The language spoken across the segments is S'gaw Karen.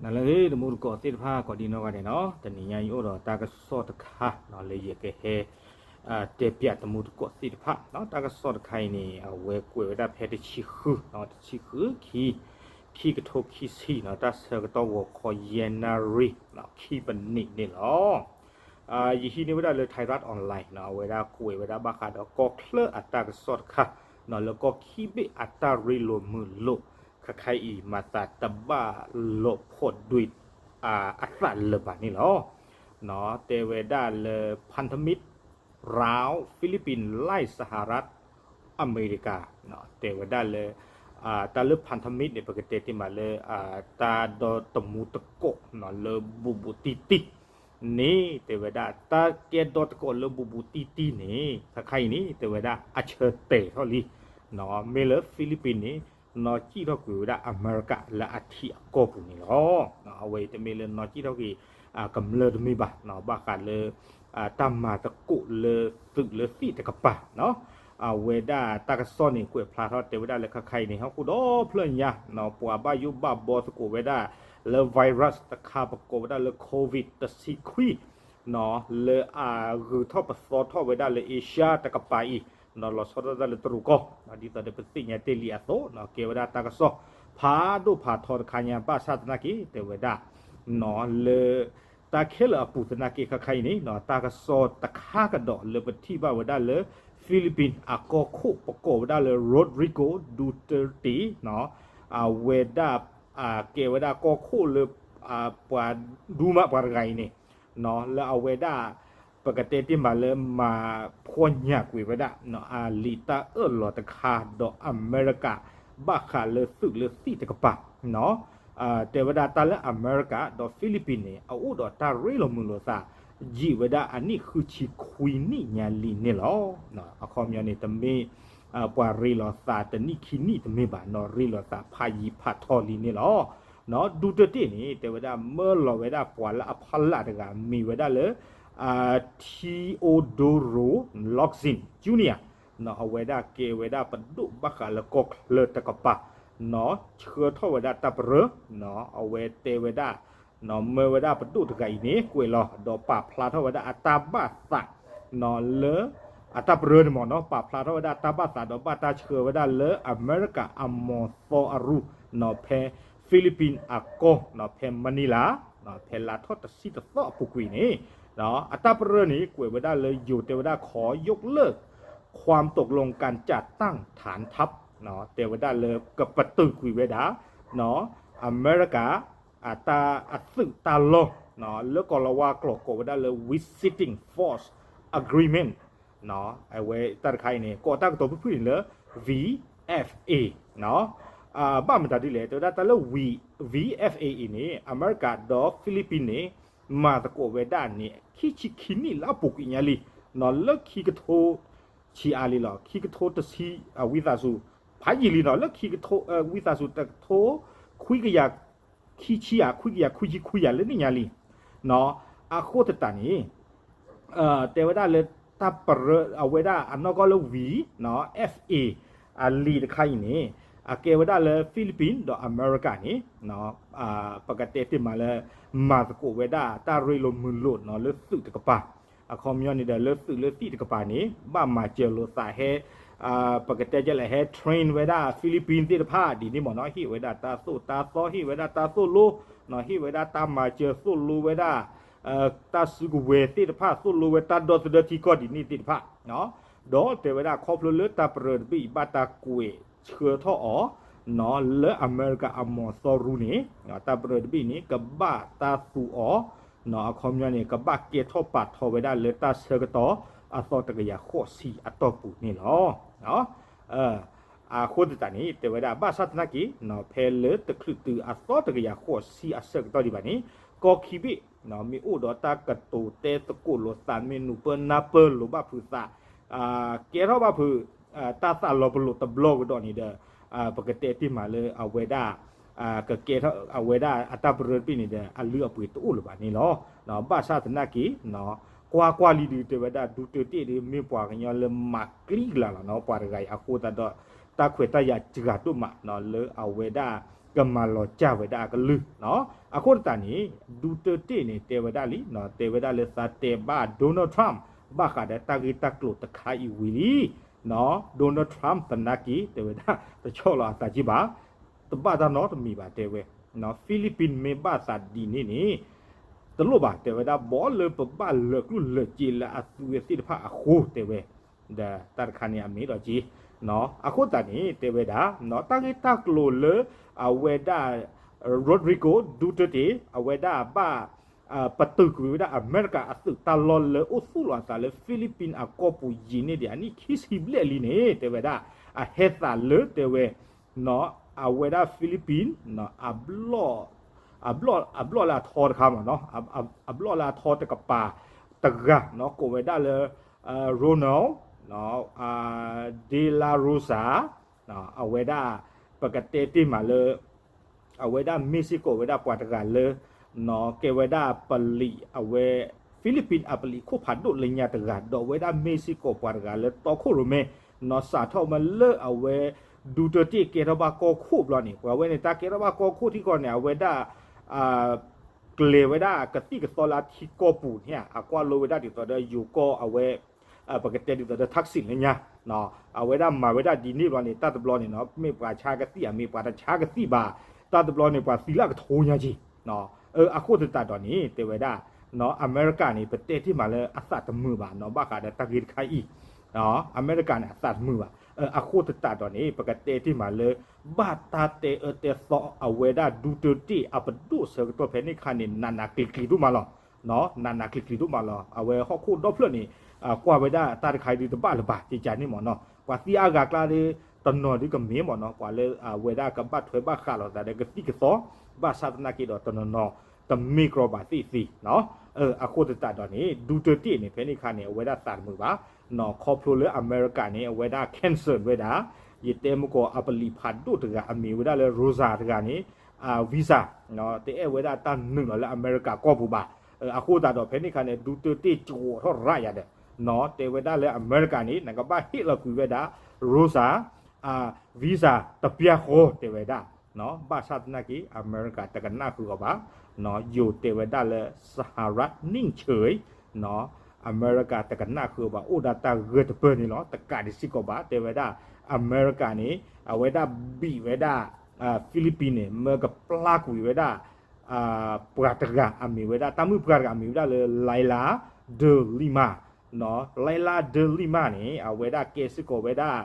နလၢအဂ့ၤ တံၤသကိးသ့ၣ်တဖၣ် ကိးဒံနီၢ်ဂၤဒဲးနီၤ, တနံၤညါအံၤအိၣ်ဒီးတၢ်ကစီၣ်တခါနီၤ လၢယကဟဲ တဲပၠးတံၤသကိးသ့ၣ်တဖၣ်နီၤ. တၢ်ကစီၣ်တခါအံၤန့ၣ် အဝဲကွဲးဝဲဒၣ်ဖဲတဆံဃု, တဆံဃု ခံ ခံကထိခံဆံနီၤ, တၢ်ဆၢကတီၢ်ဂီၤခီယဲၢ်နၣ်ရံၣ် ခံပနံးန့ၣ်လီၤ. ယဟံးန့ၢ်ဝဲဒၣ်လၢ Thairath Online နီၤ, အဝဲဒၣ်ကွဲးဝဲဒၣ်ဘၣ်ဃးဒီးကီၢ်ချၢအတၢ်ကစီၣ်တခါနီၤ, လၢကီၢ်ခံဘ့ၣ်အတၢ်ရ့လိာ်မုာ်လိာ် ခဲခါအံၤ မၤသးတဘၣ်လိာ်ဖိးဒွဲ အသးလၢၤဘၣ်န့ၣ်လီၤ. တဲဝဲဒၣ်လၢ พันธมิตร ราว ฟิลิปปินส์ ไล่สหรัฐอเมริกา တဲဝဲဒၣ်လၢ တၢ်လၢ พันธมิตร န့ၣ် ပကတဲတ့ၢ်မးလၢ တၢ်ဒီတမူတကိး လၢဘူးဘူးတံၢ်တံၢ်န့ၣ် တဲဝဲဒၣ် တၢ်ကဲဒီတကိးလၢဘူးဘူးတံၢ်တံၢ်န့ၣ် ခဲခါအံၤန့ၣ် တဲဝဲဒၣ် အဆၢတဲာ်ထီၣ်လံ. မ့ၢ်လၢ Philippines န့ၣ် နီၢ်ကံၣ်ထီၣ်ကွံာ်ဝဲဒၣ်အမဲရကၤလၢအထံအကီၢ်ပူၤန့ၣ်လီၤ. အဝဲအံၤတမ့ၢ်လၢနီၢ်ကံၣ်ထီၣ်ကွံာ် ကမျၢၢ်တမ့ၢ်ဘၣ်နီၤ, ဘၣ်ဃးလၢ တၢ်မၤသကိးလၢသုးလၢသံၣ်တကပၤနီၤ. အဝဲဒၣ်တၢ်ကစီၣ်န့ၣ် ကွဲးဖျါထီၣ်တဲဝဲဒၣ်လၢခဲခါအံၤန့ၣ် ဟီၣ်ခိၣ်ဒီဖျၢၣ်ညါနီၤ, ပှၤဘၣ်ယိၣ်ဘၣ်ဘီသကိးဝဲဒၣ်လၢ virus တခါ ပကိးဝဲဒၣ်လၢ COVID တဆံခွံနီၤ, လၢအဂုၤထီၣ်ပသီထီၣ်ဝဲဒၣ်လၢ Asia တကပၤအံၤနီၤ, လီၤဆီဒၣ်တၢ်လၢတရူးကီၢ်နီၤ, ဒ်သိးဒီးပသ့ၣ်ညါတ့ၢ်လံအသိးနီၤ, ကဲဝဲဒၣ်တၢ်ကစီၣ်ဖးဒိၣ်ဖးထီတခါညါ, ဘၣ်ဆၣ်သနာ်က့ တဲဝဲဒၣ်နီၤ လၢ တၢ်ခဲလၢာ်အပူၤသနာ်က့ ခဲခါအံၤန့ၣ်နီၤ, တၢ်ကစီၣ်တခါကဒီးလၢပထံၣ်ဘၣ်ဝဲဒၣ်လၢ Philippines အကီၢ်ခိၣ် ပကိးဝဲဒၣ်လၢ Rodrigo Duterte နီၤ, အဝဲဒၣ် ကဲဝဲဒၣ်ကီၢ်ခိၣ်လၢ ပှၤဒူမးပှၤတဂၤအံၤန့ၣ်နီၤ, လၢအဝဲဒၣ် ပကတဲတ့ၢ်မးလၢမၤဖှီၣ်ညၣ်ကွံာ်ဝဲဒၣ် အလံာ်တၢ်အၢၣ်လီၤတခါဒီးအမဲရကၤ ဘၣ်ဃးလၢသုးလၢသံၣ်တကပၤနီၤ. တဲဝဲဒၣ်တၢ်လၢအမဲရကၤဒီး Philippines န့ၣ် အအိၣ်ဒီးတၢ်ရ့လိာ်မုာ်လိာ်သး ယံာ်ဝဲဒၣ်အနံၣ်ဃုဆံခွံနံၣ်ညါလံန့ၣ်လီၤ. အခီပညီန့ၣ် တမ့ၢ် ပှၤရ့လိာ်သးတနံၣ်ခံနံၣ်တမ့ၢ်ဘၣ်နီၤ, ရ့လိာ်သးဖးယံၤဖးထီလံန့ၣ်လီၤ. ဒူတၢတ့ၢ်န့ၣ် တဲဝဲဒၣ်မၢလီၤဝဲဒၣ်ပှၤလၢအဖီလာ်တဂၤ မ့ၢ်ဝဲဒၣ်လၢ Teodoro Locsin Junior နီၤ, အဝဲဒၣ်ကဲဝဲဒၣ်ပဒိၣ်ဘၣ်ဃးလၢကီၢ်ချၢတကပၤနီၤ, ဆှၢထီၣ်ဝဲဒၣ်တၢ်ပရၢနီၤ, အဝဲတဲဝဲဒၣ် နီၤ မၢဝဲဒၣ်ပဒိၣ်တဂၤအံၤန့ၣ် ကွဲးလီၤ ဒီးပာ်ဖျါထီၣ်ဝဲဒၣ်အတၢ်ဘၣ်သးနီၤ လၢ အတၢ်ပရၢန့ၣ်မ့ၢ်နီၤ, ပာ်ဖျါထီၣ်ဝဲဒၣ်တၢ်ဘၣ်သး ဒီးဘၣ်တၢ်ဆှၢဝဲဒၣ်လၢအမဲရကၤအမီၤသီအရူနီၤ, ဖဲ Philippines အကီၢ်နီၤ, ဖဲ Manila နီၤ, ဖဲလါထီၣ်တဆံတသီအပူၤကွံာ်န့ၣ် အတၢ်ပရၢန့ၣ် ကွဲးဝဲဒၣ်လၢယိၤတဲဝဲဒၣ် ขอยกเลิกความตกลงการจัดตั้งฐานทัพ တဲဝဲဒၣ်လၢကပတုာ်ကွံာ်ဝဲဒၣ် အမဲရကၤ အတၢ်အသုးတၢ်လီၢ် လၢကီၢ်လီၤဝါကျိာ်ကိးဝဲဒၣ်လၢ Visiting Force Agreement အဝဲတၢ်တခါအံၤန့ၣ် ကိးတၢ်ကတိၤဖုၣ်ဖုၣ်န့ၣ်လၢ V F A ဘၣ်မတၤဒ်လဲၣ် တဲဝဲဒၣ်တၢ်လၢ V F A အံၤန့ၣ် အမဲရကၤဒီး Philippines န့ၣ် မၤသကိးဝဲဒၣ်န့ၣ် ခံဆံခံနံၣ်လၢအပူၤကွံာ်ညါလံ လၢခံကထိ ဆံးအါလံလီၤ, ခံကထိတဆံ ဝံသးစူၤ ဖးယံာ်လံနီၤ, လၢခံကထိ ဝံသးစူၤ တကထိ ခွံကယၤ ခံဆံယၤ ခွံကယၤ ခွံဆံခွံယၤလၢန့ၣ်ညါလံ. အဃိသတးန့ၣ် တဲဝဲဒၣ်လၢတၢ်ပရၢ အဝဲဒၣ်အနီၢ်ကီၢ်လၢ V F A အလံာ်တခါအံၤန့ၣ် အကဲဝဲဒၣ်လၢ Philippines ဒီးအမဲရကၤန့ၣ် ပကတဲတ့ၢ်မးလၢ မၤသကိးဝဲဒၣ်တၢ်ရ့လိာ်မုာ်လိာ်နီၤ လၢသုးတကပၤ အခီပညီန့ၣ်ဒီး လၢသုးလၢသံၣ်တကပၤန့ၣ် ဘၣ်မၤစၢၤလိာ်သးဟဲ ပကတဲဒ်လဲၣ် ဟဲ train ဝဲဒၣ် Philippines သ့ၣ်တဖၣ်ဒ်န့ၣ်မ့ၢ်နီၤ, ဟ့ၣ်ဝဲဒၣ်တၢ်သိၣ်တၢ်သီ ဟ့ၣ်ဝဲဒၣ်တၢ်သိၣ်လိ ဟ့ၣ်ဝဲဒၣ်တၢ်မၤစၢၤ သိၣ်လိဝဲဒၣ် တၢ်စုကဝဲၤသ့ၣ်တဖၣ် သိၣ်လိဝဲတၢ်ဒီသဒၢထံကီၢ်ဒ်န့ၣ်သ့ၣ်တဖၣ် ဒီးတဲဝဲဒၣ်ခီဖျိလၢတၢ်ပရၢတဘ့ၣ်အံၤ ဘၣ်တၢ်ကွဲးဆှၢထီၣ်အီၤ လၢအမဲရကၤအမီၤသီရူန့ၣ် တၢ်ပရၢတဘ့ၣ်န့ၣ် ကဘၣ်တၢ်သူအီၤ အခီပညီန့ၣ် ကဘၣ်ကဲထီၣ်ပာ်ထီၣ်ဝဲဒၣ်လၢတၢ်ဆၢကတီၢ်အသီတကယၤဃိးဆံအတီၢ်ပူၤန့ၣ်လီၤ. အဃိသတးန့ၣ် တဲဝဲဒၣ် ဘၣ်ဆၣ်သနာ်က့ ဖဲလၢတချုးတုၤအသီတကယၤဃိးဆံအဆၢကတီၢ်ဒံးဘၣ်န့ၣ် ကီၢ်ခံဘ့ၣ် မ့ၢ်အိၣ်ဒီးတၢ်ကတိၤတဲသကိးလိာ်သး မ့ၢ်နုာ်ပၢနၢ်ပၢလိာ်ဘၣ်ဖုးသး ကဲထီၣ်ဘၣ်ဖုး တၢ်သးလီၤပလိာ်တဘျီကဒီးန့ၣ်ဒီး ပကတဲတ့ၢ်မးလၢအဝဲဒၣ် ကကဲထီၣ်အဝဲဒၣ်အတၢ်ပရၢတဘ့ၣ်န့ၣ်ဒီး အလုၢ်အပှ့ၤတအိၣ်လၢၤဘၣ်န့ၣ်လီၤ. ဘၣ်ဆၣ်သနာ်က့ ကွၢ်ကွၢ်လံဒုးတဲဝဲဒၣ် ဒူတၢတ့ၢ်ဒုး မ့ၢ်ပှၤကညီလၢမၤကျံကလၤလီၤနီၤ, ပှၤတဂၤအံၤအဃိသတးဒီး တၢ်ခွဲးတၢ်ယာ်စှၤဒိၣ်မးနီၤ လၢအဝဲဒၣ် ကမၤလီၤစၢ်ဝဲဒၣ်အကလုၢ်. အဃိသတးန့ၣ် ဒူတၢတ့ၣ်န့ၣ် တဲဝဲဒၣ်လံ, တဲဝဲဒၣ်လၢသးတဲဘၣ် Donald Trump ဘၣ်ဃးဒီးတၢ်ဂ့ၢ်တၢ်ကျိၤတခါအံၤဝံၤလံ. Donald Trump သနာ်က့ တဲဝဲဒၣ် တဆီၣ်လီၤအသးက့ဘၣ်, တဘၣ်တၢ်နီတမံၤဘၣ် တဲဝဲ. Philippines မ့ၢ်ဘၣ်သးဒ်န့ၣ်န့ၣ် တလိၣ်ဘၣ် တဲဝဲဒၣ် ဘီလၢပဘၣ်လၢာ်ကျိၣ်လၢာ်စ့လၢအသုဝဲသ့ၣ်တဖၣ်အဃိ တဲဝဲ. ဒီးတၢ်တခါန့ၣ်အမ့ၢ်ဒီးက့ အဃိသတးန့ၣ် တဲဝဲဒၣ် တၢ်ဂ့ၢ်တၢ်ကျိၤလၢအဝဲဒၣ် Rodrigo Duterte အဝဲဒၣ်ဘၣ် ပတုာ်ကွံာ်ဝဲဒၣ်အမဲရကၤအသုးတၢ်လီၢ်လၢအိၣ်သူၣ်လီၤအသးလၢ Philippines အကီၢ်ပူၤယံာ်န့ၢ်ဒံး အနံၣ်ခံဆံဘျဲၣ်လံန့ၣ် တဲဝဲဒၣ် အဟဲသးလၢ တဲဝဲ အဝဲဒၣ် Philippines အဘျီၣ်လၢအထီတခါမ့ၢ်နီၤ, အဘျီၣ်လၢအထီတကပၤတဂၤ ကိးဝဲဒၣ်လၢ Ronald de la Rosa အဝဲဒၣ် ပကတဲတ့ၢ်မးလၢ အဝဲဒၣ်မ့ၢ်စ့ၢ်ကီးဝဲဒၣ်ပှၤတဂၤလၢ ကဲဝဲဒၣ်ပလံးအဝဲ Philippines အပလံးခိၣ်ဖးဒိၣ်လၢညါတဂၤ ဒီးအဝဲဒၣ်မ့ၢ်စ့ၢ်ကီးပှၤတဂၤလၢတီခိၣ်ရိၣ်မဲ စးထီၣ်မ့ၢ်လၢအဝဲ ဒူတၢတ့ၣ်ကဲထီၣ်ဘၣ်ကီၢ်ခိၣ်ဘျီန့ၣ် ပှၤဝဲန့ၣ် တၢ်ကဲထီၣ်ဘၣ်ကီၢ်ခိၣ်ထံကီၢ်န့ၣ် အဝဲဒၣ် ကျဲၤဝဲဒၣ်ကသံၣ်ကသီလၢအထံကီၢ်ပူၤန့ၣ် အကွၢ်လိဝဲဒၣ်ဒ်သိးဒီးယိၤကီၢ်အဝဲ ပကတဲဒ်သိးဒီး Thaksin လၢညါ အဝဲဒၣ်မၤဝဲဒၣ်ဒ်န့ၣ်ဘျီန့ၣ် တၢ်တဘျီန့ၣ်နီၤ မ့ၢ်ပှၤဆါကသံၣ် အမ့ၢ်ပှၤတဆါကသံၣ်ဘၣ် တၢ်တဘျီန့ၣ် ပှၤသံလၢအကထိညါက့ၤ အဃိသတးဒီးန့ၣ် တဲဝဲဒၣ် အမဲရကၤန့ၣ် ပတဲတ့ၢ်မးလၢအသးတမုာ်ဘၣ်နီၤ ဘၣ်ဃးဒီးတၢ်ဂ့ၢ်တခါအံၤ အမဲရကၤန့ၣ် အသးတမုာ်ဘၣ် အဃိသတးဒီးန့ၣ် ပကတဲတ့ၢ်မးလၢ ဘၣ်တၢ်တဲအၢတဲသီအဝဲဒၣ်ဒူတၢတ့ၣ်အပဒိၣ်ဆၢကတီၢ်ဖဲန့ၣ်ခါန့ၣ် နးနးကျံၤကျံၤဒိၣ်မးလီၤ. နးနးကျံၤကျံၤဒိၣ်မးလီၤ. အဝဲဟီၣ်ခိၣ်ဒီဖျၢၣ်န့ၣ် ကွၢ်ဝဲဒၣ်တၢ်တခါအံၤဒုးတဘၣ်လၢၤဘၣ် ကကန့ၣ်မ့ၢ်နီၤ ပှၤသံအါဂၤကျါဒီး တနီၤဒုးကမ့ၢ်မ့ၢ်နီၤ ပှၤလၢအဝဲဒၣ်ကဘၣ်ထွဲဘၣ်ဃးလိာ်သးဒီးကသံၣ်ကသီ ဘၣ်ဆၣ်သနာ်က့ဒီးတနီၤနီၤ တမ့ၢ်ကြီဘၣ်သ့ၣ်သ့ၣ် အဃိသတးဒီးန့ၣ် ဒူတၢတ့ၣ်န့ၣ် ဖဲန့ၣ်ခါန့ၣ် အဝဲဒၣ်သးတမုာ်ဘၣ် ခီဖျိလၢအမဲရကၤန့ၣ် အဝဲဒၣ် cancel ဝဲဒၣ် ယတဲမ့ၢ်ကီးအပလံးဖးဒိၣ်တဂၤ အမ့ၢ်ဝဲဒၣ်လၢ Rosa တဂၤန့ၣ် visa တအဲၣ်ဝဲဒၣ်တၢ်နုာ်လီၤလၢအမဲရကၤကီၢ်ပူၤဘၣ်. အဃိသတးဒီးဖဲန့ၣ်ခါန့ၣ် ဒူတၢတ့ၣ်ကဝီၤထီၣ်ရးယၤဒီး တဲဝဲဒၣ်လၢအမဲရကၤန့ၣ် နကဘၣ်ဟ့ၣ်လီၤကွံာ်ဝဲဒၣ် Rosa visa တပျၢ်ဃီ တဲဝဲဒၣ် ဘၣ်ဆၣ်သနာ်က့ အမဲရကၤတကနၣ်ဃုာ်အီၤဘၣ်. ယိၤတဲဝဲဒၣ်လၢ စဟၤရၣ်နံၣ်ဆၢအံၤ အမဲရကၤတကနၣ်ဃုာ်အီၤဘၣ် အိၣ်ဒၣ်တၢ်ဂၢၢ်တပၢၢ်န့ၣ်လီၤ. တကးဒံးစ့ၢ်ကီးဘၣ် တဲဝဲဒၣ် အမဲရကၤန့ၣ် အဝဲဒၣ်ဘံၣ်ဝဲဒၣ် Philippines န့ၣ် မၢကပျၢ်ကွံာ်ဝဲဒၣ် ပှၤတဂၤအမ့ၢ်ဝဲဒၣ် တၢ်မုၣ်ပှၢ်တဂၤအမ့ၢ်ဝဲဒၣ်လၢ Leila de Lima, Leila de Lima န့ၣ် အဝဲဒၣ်ကဲစ့ၢ်ကီးဝဲဒၣ်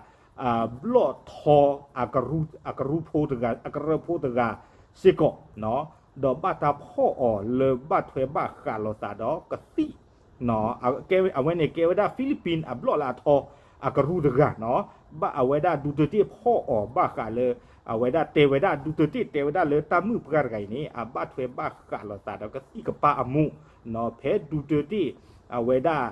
ဘျီၣ်ထီ အကရူၢ်ဖိတဂၤ အကရၢဖိတဂၤစ့ၢ်ကီး ဒီးဘၣ်တၢ်ဖီၣ်အီၤလၢဘၣ်ထွဲဘၣ်ဃးလိာ်သးဒီးကသံၣ် အဝဲန့ၣ်ကဲဝဲဒၣ် Philippines အဘျီၣ်လၢအထီ အကရူၢ်တဂၤနီၤ ဘၣ်အဝဲဒၣ်ဒူတၢတ့ၣ်ဖီၣ်အီၤဘၣ်ဃးလၢ အဝဲဒၣ်တဲဝဲဒၣ် ဒူတၢတ့ၣ်တဲဝဲဒၣ်လၢတၢ်မုၣ်ပှၢ်တဂၤအံၤန့ၣ် အဘၣ်ထွဲဘၣ်ဃးလိာ်သးဒီးကသံၣ်ကပၤအမူး ဖဲဒူတၢတ့ၣ် အဝဲဒၣ်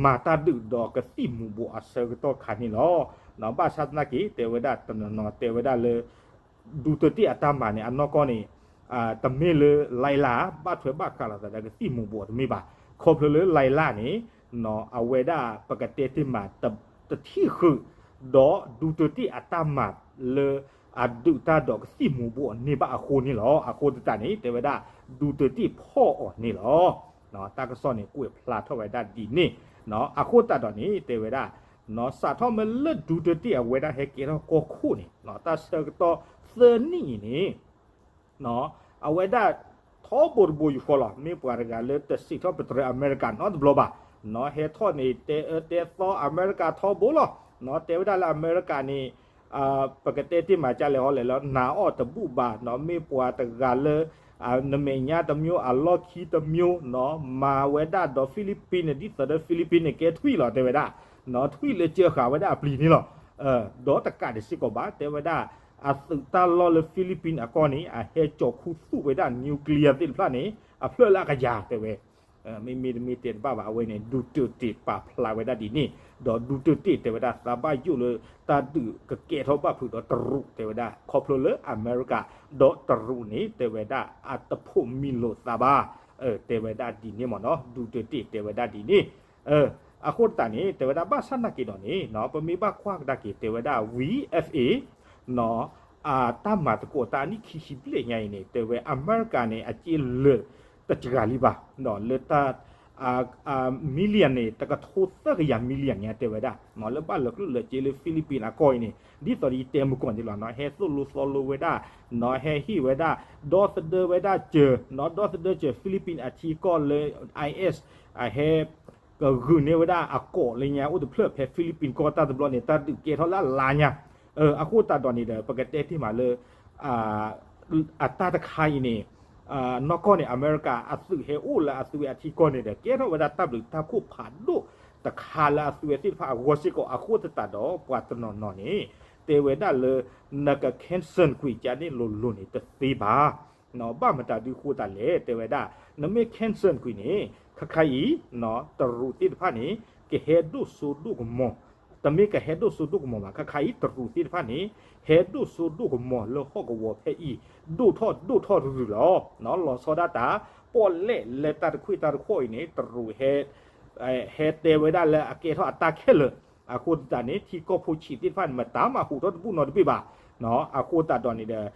မၤတၢ်ဒုးဒီးကသံၣ်မူးဘှီးအဆၢကတီၢ်ခါန့ၣ်လီၤ. ဘၣ်ဆၣ်သနာ်က့ တဲဝဲဒၣ်တနီၤနီၤ တဲဝဲဒၣ်လၢ ဒူတၢတ့ၣ်အတၢ်မၤန့ၣ် အနီၢ်ကီၢ်န့ၣ် တမ့ၢ်လၢ Leila ဘၣ်ထွဲဘၣ်ဃးလိာ်သးဒီးကသံၣ်မူးဘှီးတမ့ၢ်ဘၣ်. ခီဖျိလၢ Leila န့ၣ် အဝဲဒၣ်ပကတဲတ့ၢ်မး တထံၣ်ဃုာ် ဒီးဒူတၢတ့ၣ်အတၢ်မၤလၢအဒုးတၢ်ဒီးကသံၣ်မူးဘှီးန့ၢ်ဘၣ်အဃိန့ၣ်လီၤ. အဃိသတးန့ၣ် တဲဝဲဒၣ် ဒူတၢတ့ၣ်ဖီၣ်အီၤန့ၣ်လီၤ. တၢ်ကစီၣ်န့ၣ် ကွဲးဖျါထီၣ်ဝဲဒၣ်ဒ်န့ၣ် အဃိသတးဒီးန့ၣ် တဲဝဲဒၣ် စးထီၣ်မ့ၢ်လၢဒူတၢတ့ၣ်အဝဲဒၣ်ဟဲကဲထီၣ်ကီၢ်ခိၣ်န့ၣ် တၢ်ဆၢကတီၢ်သၢနံၣ်အံၤန့ၣ် အဝဲဒၣ်ထီဘိတဘိယူၢ်ဃီလီၤ. မ့ၢ်ပှၤတဂၤလၢတစံးထီၣ်ပတြၢၤအမဲရကၤနီတဘျီဘၣ်. ဟဲထီၣ်န့ၣ် တဲအၢတဲသီအမဲရကၤထီဘိလီၤ. တဲဝဲဒၣ်လၢအမဲရကၤန့ၣ် ပကတဲတ့ၢ်မးကလဲၣ်ဟီလဲၣ်လီၤ နာ်အီၤတဘူၣ်ဘၣ်နီၤ မ့ၢ်ပှၤတဂၤလၢ နမဲာ်ညါတမျိုး အလီၢ်ခံတမျိုးနီၤ မၤဝဲဒၣ်ဒီး Philippines န့ၣ် ဒ်သိးဒီး Philippines န့ၣ် ကဲထွံၣ်လီၤ တဲဝဲဒၣ် ထွံၣ်လၢကၢဃာ်ဝဲဒၣ်အပျံၤန့ၣ်လီၤ. ဒီးတကးဒံးစ့ၢ်ကီးဘၣ် တဲဝဲဒၣ် အသုးတၢ်လီၢ်လၢ Philippines အကီၢ်န့ၣ် အဟဲကၠီၤခူသူၣ်ဝဲဒၣ် nuclear သ့ၣ်တဖၣ်န့ၣ် အဖျၢၣ်လၢအကယၤတဲဝဲ မ့မ့ၢ်တမ့ၢ်တဲတဘၣ်ဘၣ် အဝဲန့ၣ် ဒူတၢတ့ၣ်ပာ်ဖျါဝဲဒၣ်ဒ်န့ၣ် ဒီးဒူတၢတ့ၣ်တဲဝဲဒၣ် သးဘၣ်ယိၣ်လၢတၢ်ဒုးကကဲထီၣ်ဘၣ်ဖုးဒီးတရူးတဲဝဲဒၣ် ခီဖျိလၢအမဲရကၤ ဒီးတရူးန့ၣ် တဲဝဲဒၣ်အတဖိးမံလိာ်သးဘၣ် တဲဝဲဒၣ်ဒ်န့ၣ်မ့ၢ်နီၤ ဒူတၢတ့ၣ်တဲဝဲဒၣ်ဒ်န့ၣ် အဃိသတးန့ၣ် တဲဝဲဒၣ်ဘၣ်ဆၣ်သနာ်က့ဒီးန့ၣ် ပမ့ၢ်ဘၣ်ကွၢ်ကဒါက့ၤ တဲဝဲဒၣ် V F A နီၤ တၢ်မၤသကိးတၢ်အနံၣ်ခံဆံဘျဲၣ်ညါအံၤန့ၣ် တဲဝဲအမဲရကၤန့ၣ် အစ့လၢာ်တစှၤလံဘၣ်, လၢတၢ် million န့ၣ် တကထိသၢကယၤ million ညါတဲဝဲဒၣ် လၢဘၣ်လၢကျိၣ်လၢစ့လၢ Philippines အကီၢ်အံၤန့ၣ် ဒ်သိးဒီးယတဲမုၢ်ကီၢ်န့ၣ်လီၤ, ဟဲသိၣ်လိသီလိဝဲဒၣ်, ဟဲဟ့ၣ်ဝဲဒၣ်, ဒီသဒၢဝဲဒၣ်စၢၤ, ဒီသဒၢစၢၤ Philippines အထံကီၢ်လၢ IS အဟဲ ကဂုာ်န့ၢ်ဝဲဒၣ်အကိာ်လၢညါအိၣ်တဖျၢၣ်ဖဲ Philippines ကီၢ်တၢ်တဘျီန့ၣ် တၢ်ဒုးကဲထီၣ်လၢအလါညါ, အဃိသတးဒီးန့ၣ်ဒီး ပကတဲတ့ၢ်မးလၢ အတၢ်တခါအံၤန့ၣ် နီၢ်ကီၢ်န့ၣ် အမဲရကၤအသုးဟဲအိၣ်လၢအသုးဝဲအထံကီၢ်န့ၣ်ဒီး ကဲထီၣ်ဝဲဒၣ်တၢ်ဘျုးတၢ်ဖှိၣ်ဖးဒိၣ်တခါလၢအသုးဝဲသ့ၣ်တဖၣ်အဂီၢ်စ့ၢ်ကီး အဃိသတးဒီး ပှၤတနီၤနီၤန့ၣ် တဲဝဲဒၣ်လၢ နက cancel ကွံာ်ကန့ၣ်လိၤလိၤန့ၣ်တသ့ဘၣ် ဘၣ်မတၤဒုးဃိသတးလဲၣ် တဲဝဲဒၣ် နမ့ၢ် cancel ကွံာ်န့ၣ် ခါခါအံၤ တရူးသ့ၣ်တဖၣ်န့ၣ် ကဟဲဒိၣ်စိဒိၣ်ကမီၤ, တမ့ၢ်ကဟဲဒိၣ်စိဒိၣ်ကမီၤဘၣ် ခါခါအံၤ တရူးသ့ၣ်တဖၣ်န့ၣ် ဟဲဒိၣ်စိဒိၣ်ကမီၤလၢဟီၣ်ကဝီၤဖဲအံၤ ဒိၣ်ထီၣ်ဒိၣ်ထီၣ်တရုၤလီၤ. လီၤဆီဒၣ်တၢ် ပီၣ်လဲၣ်လၢတၢ်တခွံၣ်တၢ်တခီအံၤန့ၣ် တရူး ဟဲတဲဝဲဒၣ်လၢအကဲထီၣ်အတၢ်ခဲလၢာ်, အဃိသတးန့ၣ် ထံကီၢ်ဖိဆံးသ့ၣ်တဖၣ်န့ၣ် မတၤမၤဟူးထီၣ်တဘူၣ်နီတဘ့ၣ်ဘၣ်. အဃိသတးဒီးန့ၣ်ဒီး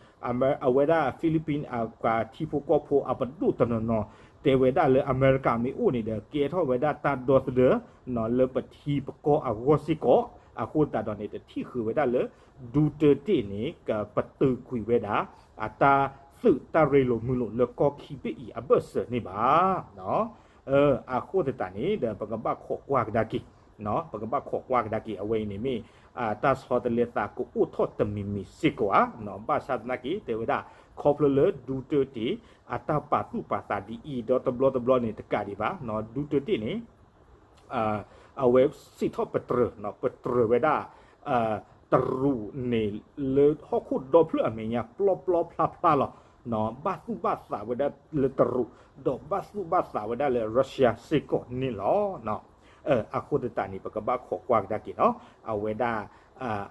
အဝဲဒၣ် Philippines အပှၤထံဖိကီၢ်ဖိအပဒိၣ်တနီၤနီၤ တဲဝဲဒၣ်လၢအမဲရကၤမ့ၢ်အိၣ်န့ၣ်ဒီး ကဲထီၣ်ဝဲဒၣ်တၢ်ဒီသဒၢ လၢပထံပကီၢ်အဂီၢ်စ့ၢ်ကီး, အဃိသတးဒီးန့ၣ် တထံၣ်ဃုာ်ဝဲဒၣ်လၢ ဒူတၢတ့ၢ်န့ၣ် ကပတုာ်ကွံာ်ဝဲဒၣ် အတၢ်သုးတၢ်ရ့လိာ်မုာ်လိာ်လၢကီၢ်ခံဘ့ၣ်အံၤအဘၢၣ်စၢၤန့ၣ်ဘၣ်. အဃိသတးန့ၣ်ဒီး ပကဘၣ်ခိးကွၢ်ကဒါက့ၤ, ပကဘၣ်ခိးကွၢ်ကဒါက့ၤ အဝဲအံၤန့ၣ်မ့ၢ် တၢ်ဆီတလဲသးကအိၣ်ထီၣ်တမံၤမံၤစ့ၢ်ကီးဧါ. ဘၣ်ဆၣ်သနာ်က့ တဲဝဲဒၣ် ခီဖျိလၢဒူတၢတ့ၢ် အတၢ်ပာ်သူၣ်ပာ်သးဒ်အံၤဒီးတဘျီတဘျီန့ၣ် တကးဒံးဘၣ် ဒူတၢတ့ၢ်န့ၣ် အဝဲစံးထီၣ်ပတြၢၤ, ပတြၢၤဝဲဒၣ် တရူးန့ၣ် လၢဟီၣ်ခိၣ်ဒီဖျၢၣ်အမဲာ်ညါ ပျီပျီဖျါဖျါလီၤ. ဘၣ်သူၣ်ဘၣ်သးဝဲဒၣ်လၢတရူး, ဒီးဘၣ်သူၣ်ဘၣ်သးဝဲဒၣ်လၢ Russia စ့ၢ်ကီးန့ၣ်လီၤ. အဃိသတးန့ၣ် ပကဘၣ်ခိးကွၢ်ကဒါက့ၤနီၤ အဝဲဒၣ်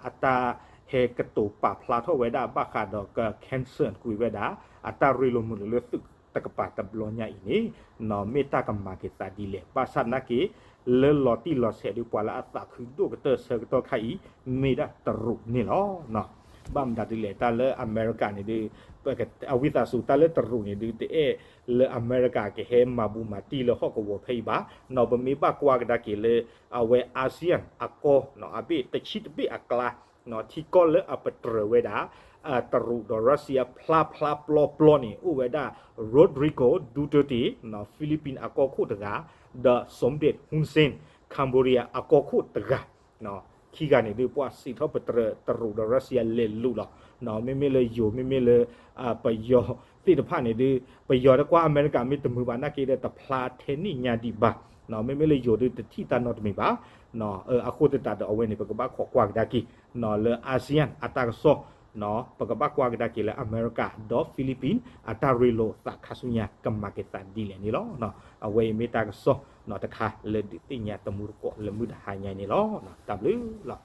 အတၢ်ဟဲကတိၤပာ်ဖျါထီၣ်ဝဲဒၣ်ဘၣ်ဃးဒီးက cancel ကွံာ်ဝဲဒၣ် အတၢ်ရ့လိာ်မုာ်လိာ်လၢသုးတကပၤတဘျီညါအံၤန့ၣ် မ့ၢ်တၢ်ကမၤက့ၤသးဒ်လဲၣ်. ဘၣ်ဆၣ်သနာ်က့ လၢလီၤတံၢ်လီၤဆဲးဒီး ပှၤလၢအသးခုဒိၣ်ကတၢၢ်ဆၢကတီၢ်ခါအံၤ မ့ၢ်ဒၣ်တရူးန့ၣ်လီၤ. ဘၣ်မတၤဒ်လဲၣ် တၢ်လၢအမဲရကၤန့ၣ်ဒုး အဝံသးစူၤ တၢ်လၢတရူးန့ၣ်ဒုး တအဲၣ်လၢအမဲရကၤကဟဲမၤဘူးမၤတံၢ်လၢဟီၣ်ကဝီၤဖဲအံၤဘၣ်. ပမ့ၢ်ဘၣ်ကွၢ်ကဒါက့ၤလၢ အဝဲ ASEAN အကီၢ် အဘ့ၣ်တဆံတဘ့ၣ်အကျါ ထံကီၢ်လၢအပတြၢၤဝဲဒၣ် တရူးဒီး Russia ဖျါဖျါပျီပျီန့ၣ် အိၣ်ဝဲဒၣ် Rodrigo Duterte Philippines အကီၢ်ခိၣ်တဂၤ, ဒီး Somdep Hun Sen Cambodia အကီၢ်ခိၣ်တဂၤ ခံဂၤန့ၣ်ဒုး ပှၤစံးထီၣ်ပတြၢၤတရူးဒီး Russia လဲၤလူၤလီၤ. မ့မ့ၢ်လၢယိၤ မ့မ့ၢ်လၢ ပယီၤသ့ၣ်တဖၣ်န့ၣ်ဒုး ပယီၤတကွၢ်အမဲရကၤမ့ၢ်တမုာ်ဘၣ်နာ်က့ဒီး တဖျါထဲန့ၣ်ညါဒံးဘၣ်. မ့မ့ၢ်လၢယိၤဒုး တထံၣ်တၢ်နီတမံၤဘၣ်. အဃိသတးဒီးအဝဲန့ၣ် ပကဘၣ်ခိးကွၢ်ကဒါက့ၤ လၢ ASEAN အတၢ်ကစီၣ် ပကဘၣ်ကွၢ်ကဒါက့ၤလၢအမဲရကၤဒီး Philippines အတၢ်ရ့လိာ်သးခါဆူညါ ကမၤက့ၤသးဒ်လဲၣ်န့ၣ်လီၤ. အဝဲအံၤမ့ၢ်တၢ်ကစီၣ်တခါလၢဒုးသ့ၣ်ညါတမူတကိးလၢမုၢ်တဟါညါန့ၣ်လီၤ. တၢ်ဘျုးလီၤ.